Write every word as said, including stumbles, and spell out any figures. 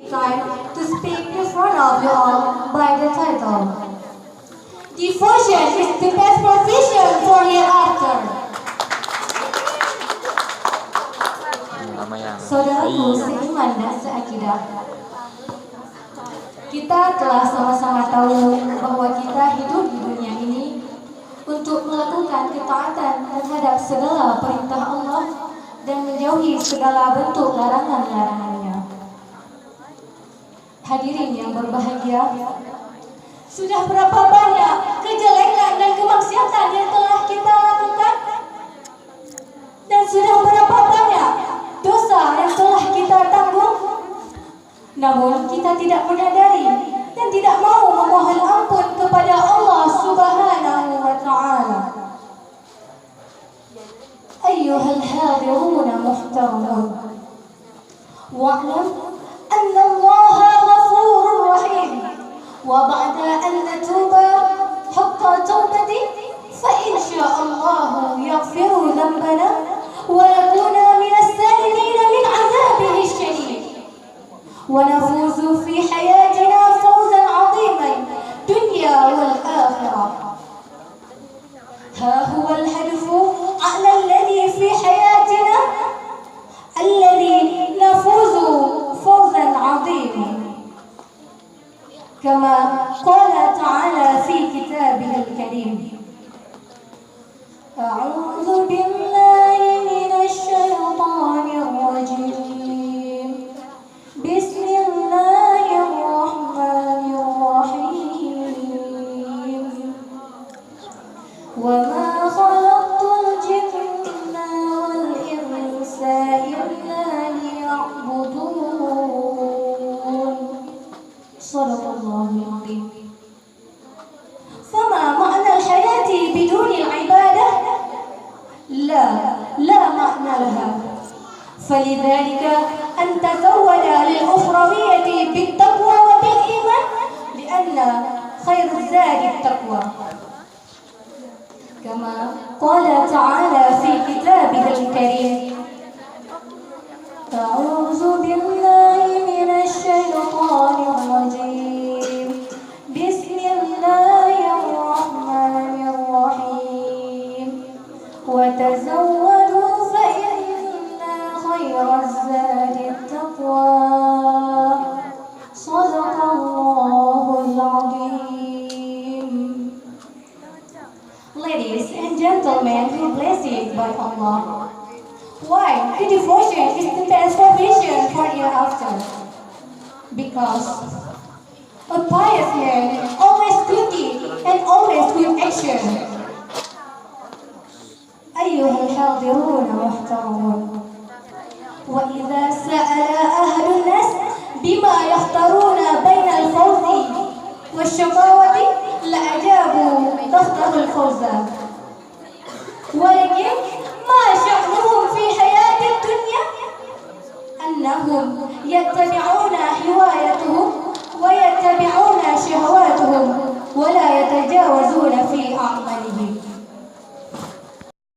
Time to speak in front of you all by the title, Devotion is the best profession for hereafter. Saudaraku seiman dan seakidah, kita telah sama-sama tahu bahwa kita hidup di dunia ini untuk melakukan ketaatan terhadap segala perintah Allah dan menjauhi segala bentuk larangan-larangannya. Hadirin yang berbahagia, sudah berapa banyak kejelekan dan kemaksiatan yang telah kita lakukan? Dan sudah berapa banyak dosa yang telah kita tanggung? Namun kita tidak menyadari dan tidak mau memohon ampun kepada Allah Subhanahu wa Ta'ala. أيها الحاضرون المحترمون، واعلم أن الله غفور رحيم، وبعد أن نتوب حق توبته فإن شاء الله يغفر ذنبنا ونكون من السالمين من عذابه الشديد، ونفوز في حياتنا فوزا عظيما دنيا والآخرة. ها هو الهدف على الذي في حياتنا الذي نفوز فوزا عظيما، كما قال تعالى في كتابه الكريم: أعوذ بالله من الشيطان الرجيم. بسم الله الرحمن الرحيم. وما خلقت الجن والإنس إلا ليعبدون. صدق الله العظيم. فما معنى الحياة بدون العبادة؟ لا، لا معنى لها. فلذلك أن تزود للأخروية بالتقوى وبالإيمان، لأن خير الزاد التقوى. كما قال تعالى في كتابه الكريم: أعوذ بالله من الشيطان الرجيم. بسم الله الرحمن الرحيم. وتزودوا فإن خير الزاد التقوى. صدق الله العظيم. Ladies and gentlemen who blessed by Allah, why the devotion is the best provision for hereafter? Because a pious man always good deed and always good action. أيها الحاضرون المحترمون، وإذا سئل أحد الناس بما يختارون بين الفوز والشقاوة لأجابوا: نختار الفوز. ولكن ما شأنهم في حياة الدنيا؟ أنهم يتبعون هوايتهم ويتبعون شهواتهم ولا